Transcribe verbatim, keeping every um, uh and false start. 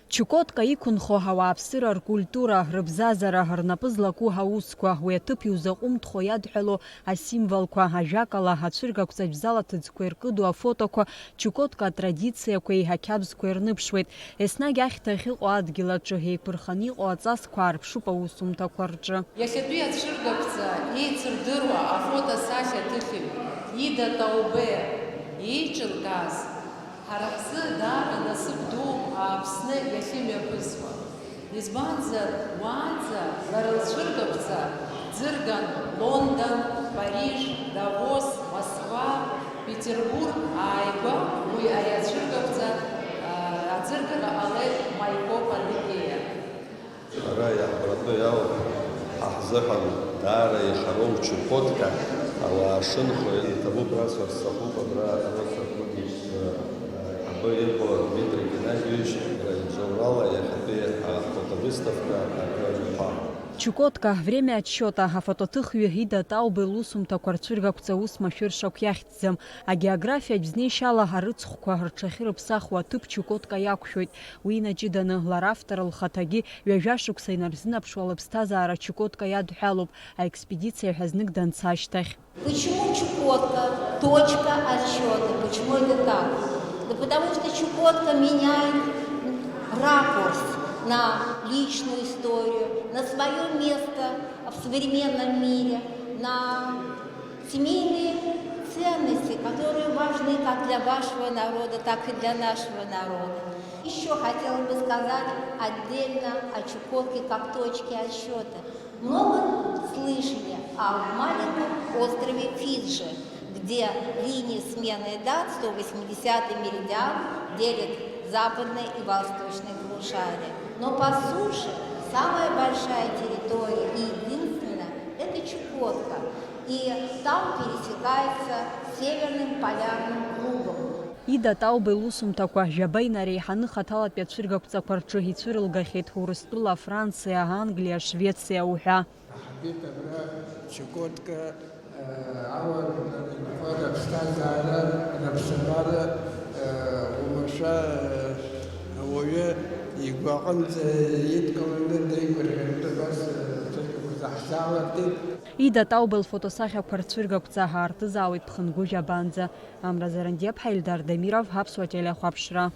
Чукотка иқәынхо ауааԥсыра ркультура, рыбзазара, рнапы злаку аусқәа, уи аҭыԥ иузаҟәымҭхо иадҳәало асимволқәа, ажәакала, ацәыргақәҵатә зал аҭыӡқәа иркыду афотоқәа Чукотка атрадициақәеи ақьабзқәеи рныԥшуеит. Еснагь ахьҭа ахьыҟоу адгьыл аҿы еиқәырханы иҟоу аҵасқәа аарԥшуп аусумҭақәа рҿы. Иахьатәи ацәыргақәҵа еицырдыруа афотосахьаҭыхҩы Ида Таубе еиҿыркааз, ҳара ҳзы даара насыԥ дууп Ааԥсны иахьымҩаԥысуа. Избанзар, уаанӡа лара лцәыргақәҵа ӡырган Лондон, Париж, Давос, Москва, Петербург ааигәа уи ари ацәыргақәҵа, аа, аӡыргара ҟалеит Маикоп Адыгеиа. Ара иаҳбаратәы иалоуп, ҳа ҳзыҳәан даара ихароу Чукотка ауаа шынхо иҭабуп расҳәар сҭахуп, абра Росатудис, э, аиҳабы иҟоу Дмитрий Геннадиевич, иара ибзоурала иахьатәи афотовыставка акы аҩнаԥа. Чукотка, время отсчёта, афотоҭыхҩы Ида Таубе лусумҭақәа рцәыргақәҵа ус машәыршақә иахьӡ- ӡам. Агеографиатә знеишьала арыцхәқәа рҽахьырыԥсахуа аҭыԥ Чукотка иақәшәоит. Уи инаҷыданы, лара автор лхаҭагьы ҩажәа шықәса инарзынаԥшуа лыԥсҭазаара Чукотка иадҳәалоуп, аекспедициа ҳәа знык данца ашьҭахь. Почему Чукотка? Точка отсчёта. Почему это так? Да потому что Чукотка меняет ракурс на личную историю, на своё место в современном мире, на семейные ценности, которые важны как для вашего народа, так и для нашего народа. Ещё хотела бы сказать отдельно о Чукотке как точке отсчёта. Много слышали о маленьком острове Фиджи, где линия смены дат, сто восьмидесятый меридиан, делит западное и восточное полушарие. Но по суше самая большая территория и единственная — это Чукотка. И там пересекается с северным полярным кругом. Ида Таубе лусумҭақәа жәаба инареиҳаны хаҭалатәи ацәыргақәҵақәа рҿы ицәырылгахьеит Урыстәыла, Франциа, Англиа, Швециа уҳәа. Ҳбеит абра Чукотка, э, ауаажәлар инхо рыԥсҭазаара, рыԥсабара, э, уамашәа, э, ауаҩы игәы аҟынӡа идкыланы деигәырӷьартә убас, э, ацәыргақәа заҳзаалыртит. Ида Таубе лфотосахьақәа рцәыргақәҵа аартызаауеит Ԥхынгәы жәабанӡа. Амра Зарандиаԥҳа, Ельдар Дамиров, Аԥсуа телехәаԥшра.